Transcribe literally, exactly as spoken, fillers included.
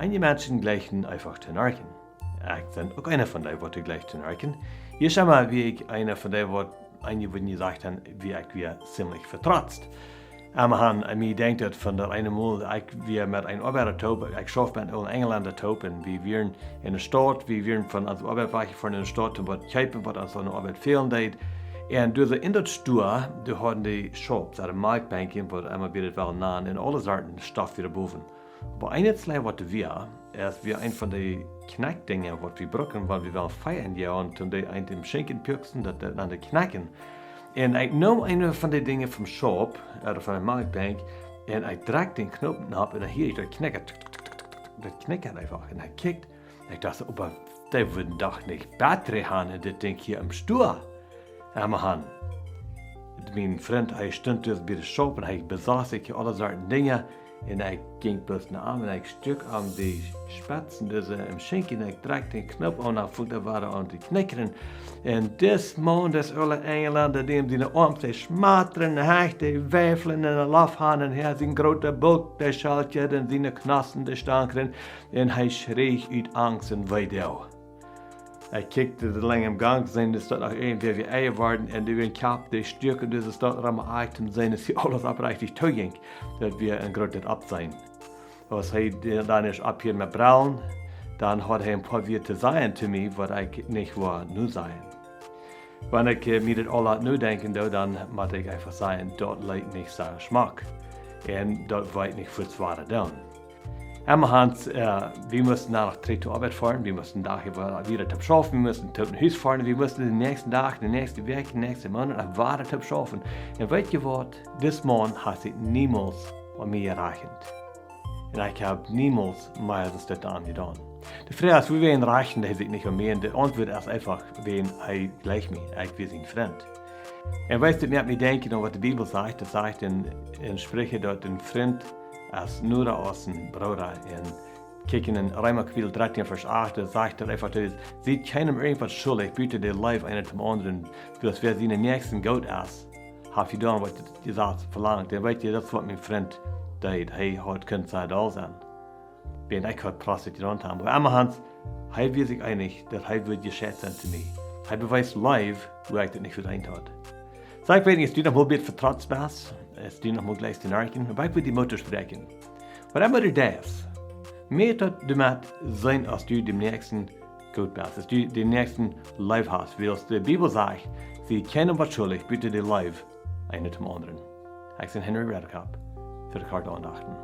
Eenje Menschen jleichen eefach to horchen. Ekj sie uk eena von dee, waut jleicht to horchen. Hia es mau, woo ekj eena von dee, waut eenje wudden jesajcht han, woo ekj wia ziemlich vetrotzt. Aunjehangen, ekj denkj daut von daut eene Mol, ekj wia met een Oabeida toop, ekj schauft met een Enjlenda toop, un wie wieren enne Staut, wie wieren von onse Oabeit wajch jefoaren enne Staut, om waut to kjeepen, waut ons aun de Oabeit fälen deed. Un doa soo en daut Stua, doa hauden dee Schaup, soo de Malkjbenkjen, waut emma wia daut wellen nanen, un aule Sorten Stoff wia bowen. Oba eene Saach, waut doa wia, es wia eent von dee Kjnekjt Dinja, waut wie brucken, wan wie wellen Vee enjoagen, om dee eent em Schinken to puksen, daut, daut aun de Kjnekjen. Un ekj neem eent von dee Dinja vom Schaup, ooda von de Malkjbenkj, un ekj drekjt dän Knoop opp, un dan hieed ekj daut kjnikjen, tuk, tuk, tuk, tuk, tuk, daut kjnikjen eefach. Un ekj kjikjt, ekj docht, oba dee wudden doch nich Batterie han en dit Dinkj hia em Stua. Aunjehangen. Mien Frint, hee stunt doa bie de Schaup un hee besach sikj aule Sorten Dinja. Un ekj jinkj bloos no am un ekj stuak am de Spetsen, dee soo em Schinken, un ekj drekjt dän Knoop aun, dan funk daut wada aun to kjnikjen. Un dis Maun, dis oola Enjlenda, dee siene Oarms, dee schmatren, de Hecht, dee weiflen en de Loft han un häa, sien groota Bulk, dee schalkjad, un siene Knoaken, dee stankren, un hee schreech ut Angst un Weedoag. Ekj kjikjt de Lenj em Gank, seenen, es daut noch irjentwäa wia enjeworden, un dee wia en Kjap, dee stuak, un dise Staut rom, ekj toom seenen, es hia aules oprechtich toojinkj. Daut wia een grootet Oppseenen. Aus hee dan es oppjehieet met brellen, dan haud hee een poa Wieed to sajen to mie, waut ekj nich wull nu sajen. Wan ekj, äh, mie dit aula nu denkjen doo, dan mott ekj eefach sajen, daut leet nich soo schmock. Un daut wull ekj nich fa zwoare doonen. Aunjehangen, äh, wie musten dan noch trigj to Oabeit foaren, wie musten doa wada, wada toop schaufen, wie musten toop no Hus foaren, wie musten dän näakjsten Dach, de näakjste Wäakj, dän näakjsten Moonat noch wada toop schaufen. Un weetst du waut? Dis Maun haud sikj niemols aun mie jerajcht. Un ekj hab niemols mea aus daut aunjedonen. De Froag es, woo wäa am rajchten, daut hee sikj nich aun mie, un de Auntwuat es eefach, wiels hee jleicht mie, ekj wia sien Frint. Un weetst du, daut moakt mie denkjen aun waut de Bibel sajcht, daut sajcht en, en Spricha, daut een Frint es noda aus een Brooda. Un kjikj en Reema Kapitel dartieen, Varsch acht, doa sajcht daut eefach, daut es, siet kjeenem irjentwaut schuldich, buta de Leew eena däm aundren, wiels wäa sienen Näakjsten goot es, haft jedonen waut daut Jesaz velangt. Un weetst du, daut es waut mien Frint deed. Hee haud kunt soo doll sennen. Wiels ekj haud Prostitution aun. Oba aunjehangen, hee wia sikj eenich, daut hee wudd jescheit sennen to mie. Hee bewiest Leew, wua ekj daut nich vedeent haud. Soo, ekj weet nich, aus du noch mol bät vetrotzt best, aus du noch mol jleichst to horchen, oba ekj well die Moot toospräakjen. Waut emma du deist, moak daut du motst sennen, aus du däm Näakjsten goot best, aus du däm Näakjsten leef hast, wiels de Bibel sajcht, siet kjeenem waut schuldich, buta de Leew eena däm aundren. Ekj sie Henry Redekop, fa de Kjartaundachten.